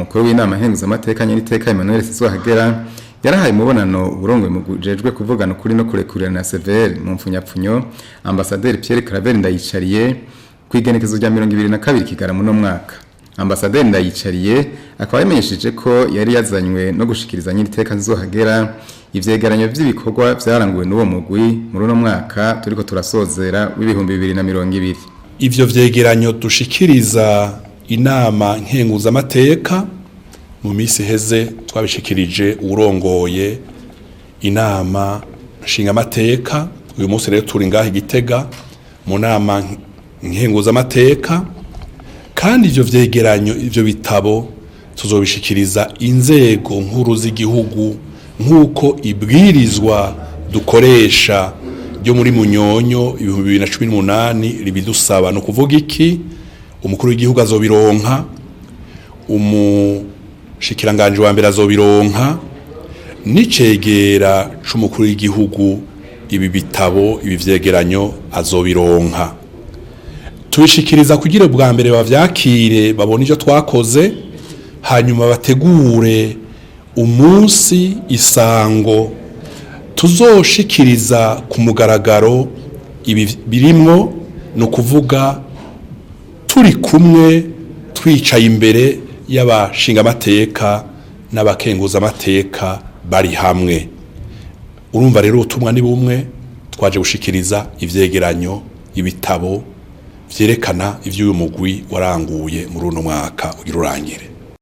Umukuru w'inama nkenguzamateka nyeniteka Emmanuel Sinzohagera yarahaye umubonano uburongoye mu gujejwe kuvugana ukuri no kurekurira na Severe mu mfunyapfunyo, Ambasaderi Pierre Claver Ndayicariye, ku igenekezo rya 22 Kigarama uno mwaka. Ambasaderi Ndayicariye akaba yamenyesheje ko yari yazanywe no gushikiriza nyeniteka Sinzohagera ivyegeranyo vy'ibikorwa vyaranguwe n'uwo mugwi muri uno mwaka turiko turasozera w'2020. Ivyo vyegeranyo dushikiriza inama nkenguzamateka, mu minsi iheze twabishikirije uwurongoye inama nshingamateka. Uyu munsi rero turi ngaha Igitega mu nama nkenguzamateka, kandi ivyo vyegeranyo, ivyo bitabo tuzobishikiriza inzego nkuru z'igihugu nk'uko ibwirizwa dukoresha ryo muri Munyonyo 2018 ribidusaba. Ni ukuvuga iki? Umukuru w'igihugu azobironka, umushikiranganji wa mbere azobironka, n'icegera c'umukuru w'igihugu ibi bitabo, ibi vyegeranyo azobironka. Tubishikiriza kugira bwa mbere bavyakire, babone ivyo twakoze, hanyuma bategure umunsi isango tuzoshikiriza ku mugaragaro ibi birimwo, ni ukuvuga turi kumwe twicaye imbere y'abashingamateka n'abakenguzamateka bari hamwe. Urumva rero ubutumwa ni bumwe: twaje gushikiriza ivyegeranyo, ibitabo vyerekana ivy'uyu mugwi waranguye muri uno mwaka ugira urangire.